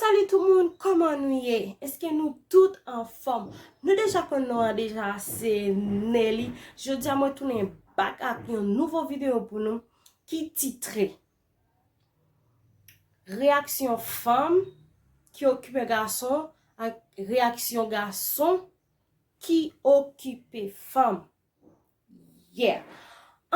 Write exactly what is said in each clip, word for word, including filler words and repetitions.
Salut tout moun, kòman nou ye? Èske nou tout anfòm? Nou deja konn non an deja, se Nelly. Jodi a mwen tounen back ak yon nouvo videyo pou nou ki titre Reyaksyon fanm ki okipe gason ak reyaksyon gason ki okipe fanm. Yeah.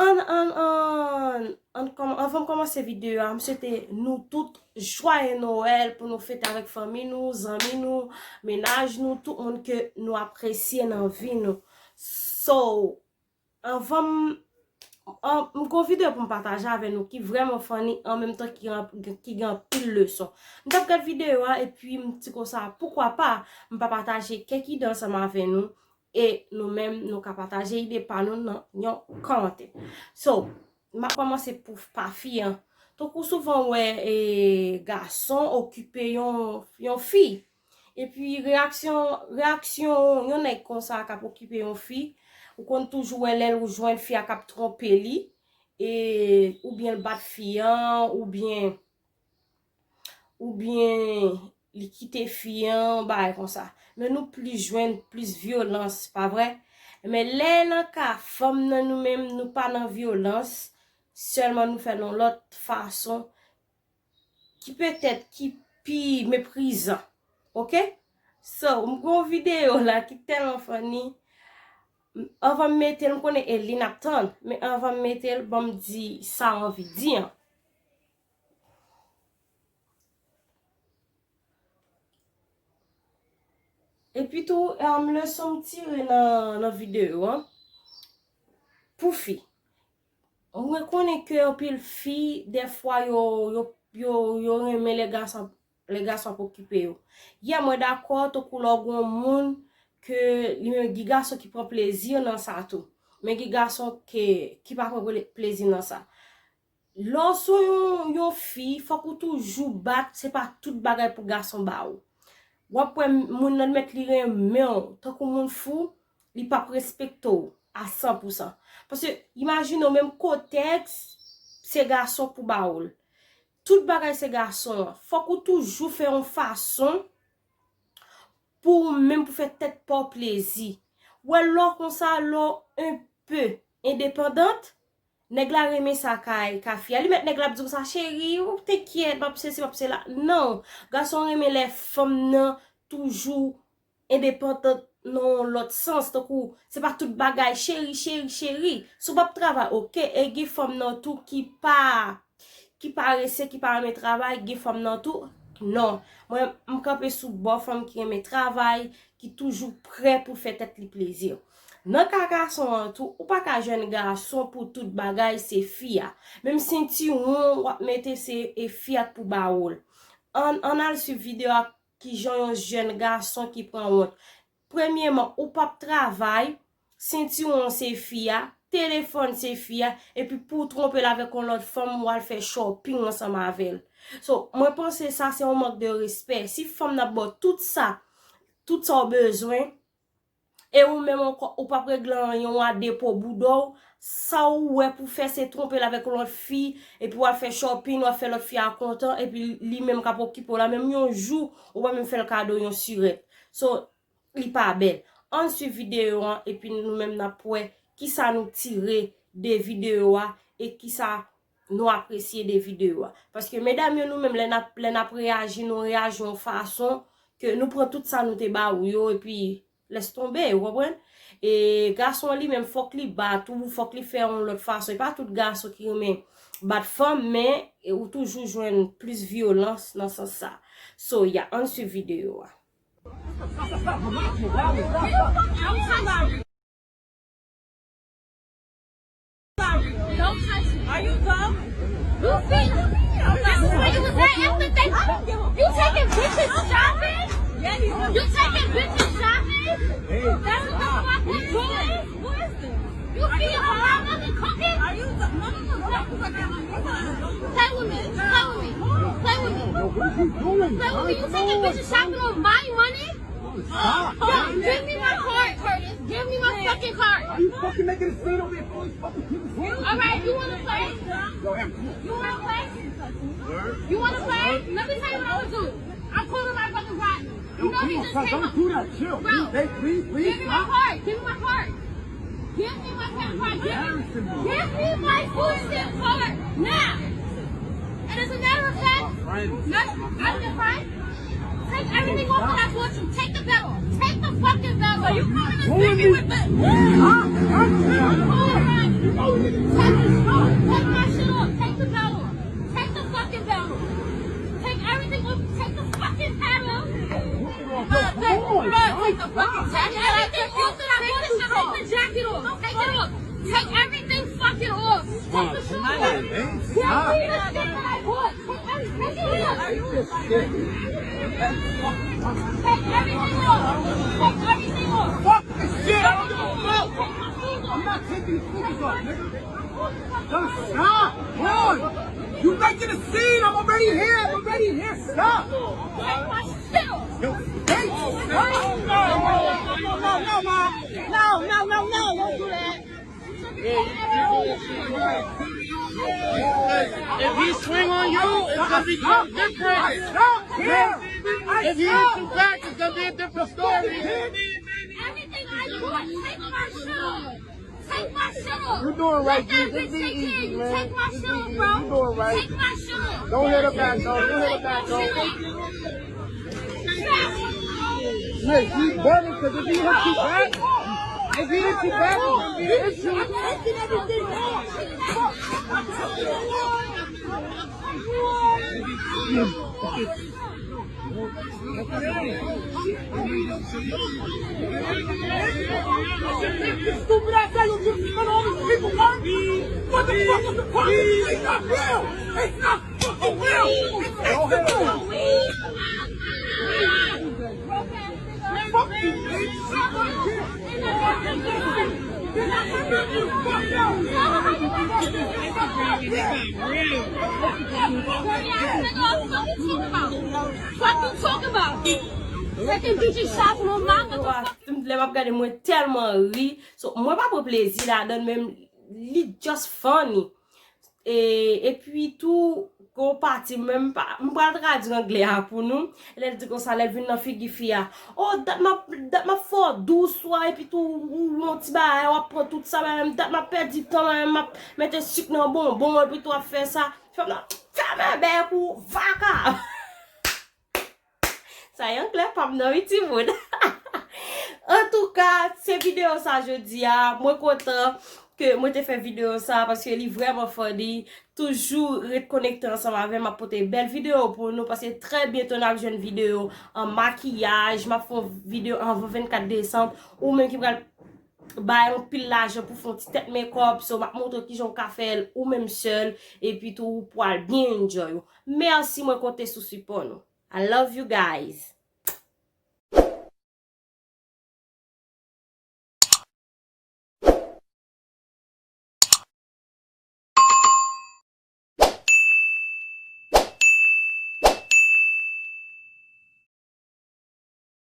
An, an, an, an, kòm-, anvan m kòmanse videyo a, m swete nou tout jwaye Nwèl pou nou fete avèk fanmi nou, zanmi nou, mennaj nou, tout moun ke nou apresye nan vi nou. So, anvan m, an, m gon videyo pou m pataje avè nou ki vrèman funny, an menm tan ki, ki gen anpil leson. M t ap gad videyo a, epi m di konsa, poukwa pa, m pa pataje kèk ide ansanm avè nou, e nou menm, nou ka pataje ide pa nou nan yon kòmantè. So, m ap kòmanse pou, pa fi an. Tankou souvan wè, e, gason okipe yon, yon fi. Epi reyaksyon, reyaksyon yon nèg konsa k ap okipe yon fi, ou konn toujou wè lè ou jwenn fi a k ap twonpe li, e, oubyen l bat fi an, oubyen, oubyen li kite fi an, yon bagay konsa. Men nou plis jwenn plis vyolans, pa vre? Men lè nan ka fanm nan, nou menm, nou pa nan vyolans, sèlman nou fè l yon lòt fason ki petèt ki pi meprizan. Oke? So, m gon videyo la ki tèlman funny. Anvan m mete l, m konnen Elin ap tann, men anvan m mete l, ban m di sa m anvi di an. Epi tou, em, leson m tire nan, nan videyo an, pou fi. Mwen konnen ke anpil fi, dèfwa, yo, yo, yo, yo renmen lè gason, lè gason ap okipe yo. Yeah, mwen dakò, tankou lè w gon moun ke li menm gen gason ki pran plezi nan sa tou. Men gen gason ke, ki pa pran ple-, plezi nan sa. Lè w sou yon, yon fi, fòk ou toujou bat, se pa tout bagay pou gason ba ou. W ap wè moun nan mèt li renmen w, tankou moun fou, li p ap respekte w a san pou san. Paske, imajine w menm kontèks, se gason pou ba ou l. Tout bagay se gason an. Fòk ou toujou fè yon fason pou ou menm pou fè tèt pa w plezi. Wè lè w konsa, lè w un peu endepandant, nèg la renmen sa kay ka fi a. Li mèt nèg la ap di w sa, cheri, ou te kyèt, m ap sesi, m ap sela. Non, gason renmen lè fanm nan toujou endepandant nan yon lòt sans, tankou se pa tout bagay cheri, cheri, cheri. Si w p ap travay, oke, e gen fanm nan tou ki pa, ki parese, ki pa renmen travay, gen fanm nan tou, non. Mwen, m kanpe sou bò fanm ki renmen travay, ki toujou prè pou fè tèt li plezi. Nan ka gason an tou, ou pa ka jwenn gason pou tout bagay, se fi a. Menm sentiwon w ap mete, se, e, fi a k pou ba ou l. Ann, ann al swiv videyo a, kijan yon jèn gason ki pran wont. Premyeman, ou p ap travay, sentiwon se fi a, telefòn se fi a, epi pou w twonpe l avèk yon lòt fanm, w al fè shopping ansanm avè l. So, mwen panse sa se yon mank de respè. Si fanm nan ap ba w tout sa, tout sa w bezwen, e ou menm ankò, ou p ap regle anyen, w a depo bouda w, sa w wè pou fè se twonpe l avèk yon lòt fi, epi w al fè shopping, w al fè lòt fi a kontan, epi li menm k ap okipe w la, menm yon jou, ou pa menm fè l kado yon sirèt. So, li pa bèl. Ann swiv videyo an, epi nou menm n ap wè kisa nou tire de videyo a, e kisa nou apresye de videyo a. Paske medam yo, nou menm, lè n ap, lè n ap reyaji, nou reyaji yon fason ke nou pran tout sa nou te ba ou yo, epi lès tonbe, ou konprann? E gason an li menm, fòk li bat ou, fòk li fè yon lòt fason. E pa tout gason ki renmen bat fanm, men, e, ou toujou jwenn plis vyolans nan sans sa. So, yeah, ann swiv videyo a. Don't touch me. Are you dumb? You see, this is what you was at after thank you. You taking bitches shopping? Yeah, you. You taking bitches shopping? Hey, that's what the fuck we doing. Who is this? You see, your mom wasn't cooking? Are you dumb? No, no, no, no. Play with me. Play with me. Play with me. Play with me. You taking bitches shopping on my money? Stop. Yo, give me my card, Curtis. Give me my fucking card. Are you fucking making a scene over here? All these fucking people. All right, you wanna play? Yo, Em, come on. You wanna play? Word? You wanna play? Let me tell you what I'm gonna do. I'm pulling my fucking rod. You know he just came up. Don't do that. Chill. Bro, give me my card. Give me my card. Give me my fucking card. Give me, give me my full SIM card now. And as a matter of fact, not, I'm fine. Take everything off that I bought you. Take the belt off. Take the fucking belt off. So you coming to see me with the... Take my shit off. Take the belt off. Take the fucking belt off. Take everything off. Take the fucking hat off. Look, look, look, take the fucking, take everything off that I bought you. Take the jacket off. Take it off. Take everything fucking off. Take the shirt off. Give me the shit that I bought. Take everything off. Take everything off. Take everything off. Fuck this shit. I don't give a fuck. I'm not taking the sneakers off, nigga. Just stop. Boy, you making a scene. I'm already here. I'm already here. Stop. Take my shit off. Yo, hey, stop. No, no, no, no, no, no, no, no, don't do that. If he swing on you, it's gonna be something different. If he hits you back, it's gonna be a different story. Everything I bought, take my shit off. Take my shit off. You doing right, G. Just be easy, man. Take my shit off, bro. You doing right. Take my shit off. Don't hit her back, though. Don't hit her back, though. Look, you better, 'cause if he hit you back, if he hit you back, it's gonna be an issue. I'm taking everything off. I'm taking it off. Stupid ass, you just spit on these people, huh? What the fuck is the problem? It's not real. It's not fucking real. It's not real. Fuck you, bitch. Fuck you talk about? Fuck you talk about? Second bitch is shot no mama. Lè m ap gade, mwen tèlman ri. So, mwen pa pran plezi ladan l, men li just funny. E, epi tou, gon pati, mwen m pa, m pral tradui anglè a pou nou. Lè l di konsa, lè l vin nan figi fi a. Oh, dat m ap, dat m ap fè w dous, wa, epi tou, ou, ou yon ti bagay, w ap pran tout sa, mwen menm, dat m ap pèdi tan, mwen menm, m ap mete sik nan bonbon, epi tou w ap fè sa. Fèm nan, fèmen bèk ou, vaka! Sa e anglè pa m nan, wi, timoun. Antouka, se videyo sa jodi a. Mwen kontan ke mwen te fè videyo sa paske li vrèman funny. Toujou ret konekte ansanm avè m, m ap pote bèl videyo pou nou paske trè byento n ap jwenn videyo an makiyaj. M ap fè yon videyo anvan vennkat desanm. Ou menm ki pral bay yon pil lajan pou fè yon ti tèt makeup, so m ap montre w kijan w ka fè l ou menm sèl, epi tou ou pral byen enjoy ou. Mèsi, mwen konte sou sipò nou. I love you guys.